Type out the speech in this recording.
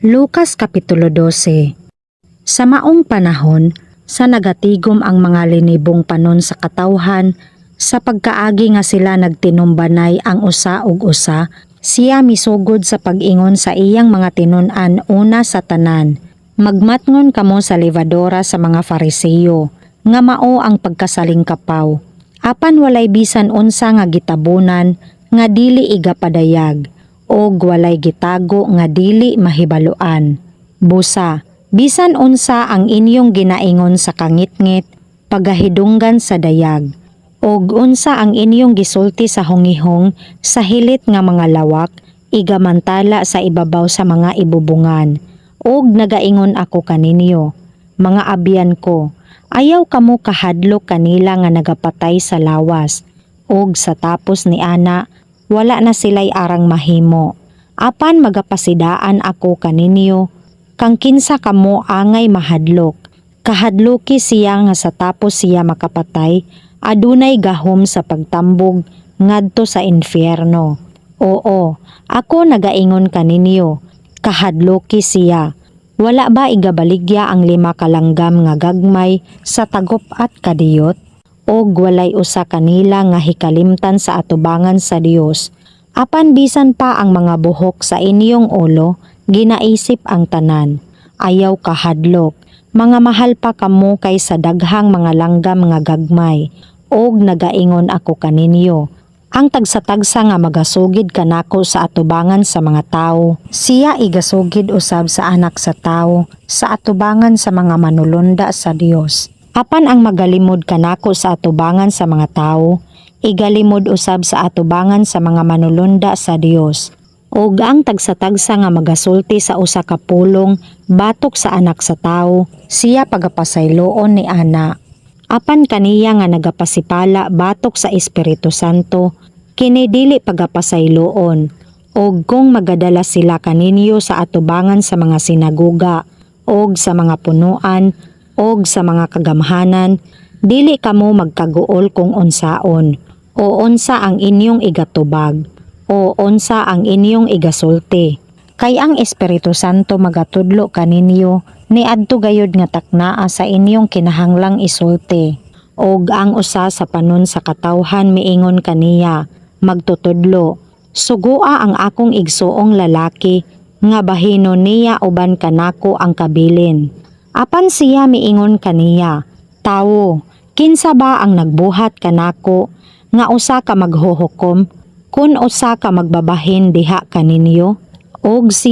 Lucas Kapitulo 12. Sa maong panahon, sa nagatigom ang mga linibong panon sa katawhan, sa pagkaagi nga sila nagtinumbanay ang usa ug usa, siya misugod sa pag-ingon sa iyang mga tinun-an una sa tanan, "Magmatngon kamo sa levadura sa mga Fariseo, nga mao ang pagkasalingkapaw. Apan walay bisan unsa nga gitabunan nga dili igapadayag, og walay gitago nga dili mahibaluan. Busa, bisan unsa ang inyong ginaingon sa kangitngit, pagahidunggan sa dayag. Og unsa ang inyong gisulti sa hungihong sa hilit nga mga lawak, igamantala sa ibabaw sa mga ibubungan. Og nagaingon ako kaninyo, mga abyan ko, ayaw kamo kahadlok kanila nga nagapatay sa lawas, og sa tapos ni ana, wala na sila'y arang mahimo. Apan magapasidaan ako kaninyo, kang kinsa kamo angay mahadlok. Kahadloki siya nga sa tapos siya makapatay, adunay gahom sa pagtambog ngadto sa infierno. Oo, ako nagaingon kaninyo, kahadloki siya. Wala ba igabaligya ang 5 ka langgam nga gagmay sa tagup-at kadiyot? Og walay usa kanila nga hikalimtan sa atubangan sa Dios. Apan bisan pa ang mga buhok sa inyong ulo, ginaisip ang tanan. Ayaw kahadlok. Mga mahal pa kamo kaysa daghang mga langgam nga gagmay. Og nagaingon ako kaninyo, ang tagsa-tagsa nga magasugid kanako sa atubangan sa mga tawo, siya igasugid usab sa Anak sa Tawo sa atubangan sa mga manulonda sa Dios. Apan ang magalimod kanako sa atubangan sa mga tawo, igalimod usab sa atubangan sa mga manulonda sa Dios. Ug ang tagsa-tagsa nga magasulti sa usa ka pulong batok sa Anak sa Tawo, siya pagapasayloon ni ana. Apan kaniya nga nagapasipala batok sa Espiritu Santo, kini dili pagapasayloon. Og kung magadala sila kaninyo sa atubangan sa mga sinagoga og sa mga punuan og sa mga kagamhanan, dili kamo magkaguol kung unsaon o unsa ang inyong igatubag o unsa ang inyong igasulti. Kay ang Espiritu Santo magatudlo kaninyo niadto gayud nga taknaa sa inyong kinahanglang isulti. Og ang usa sa panon sa katawhan miingon kaniya, 'Magtutudlo, sugoa ang akong igsuong lalaki nga bahinon niya uban kanako ang kabilin.' Apan siya miingon kaniya, 'Tawo, kinsa ba ang nagbuhat kanako nga usa ka maghuhukom kun usa ka magbabahin diha kaninyo?' Og si